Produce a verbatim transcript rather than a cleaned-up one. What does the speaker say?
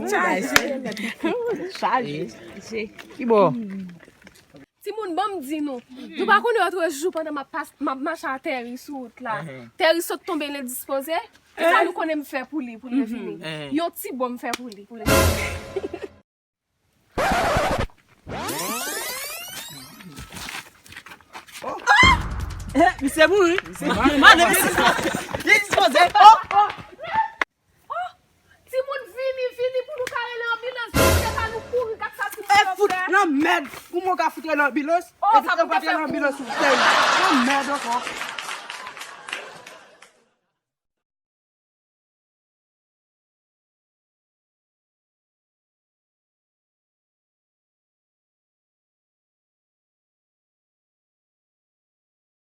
Chaje. Chaje. Ki bò? Timoun, ban m di nou. Nou pa konnen lòt jou pandan m ap pas- m ap mache a Tèri sou wout la. Tèri sot tonbe endispoze. Kisa nou konnen m fè pou li, pou li vini? Yon ti bon m fè pou li, pou li vini. Misye mouri. Misye mouri. Li dispoze. Oh, oh. Timoun, vini, vini pou nou ka rele anbilans. Pou nou ka nou kouri, gad sa timoun yo fè. Nan mèd. Kouman w ka fout rele anbilans? Epi yo pa t rele anbilans ou tèl. Nan mèd ankò.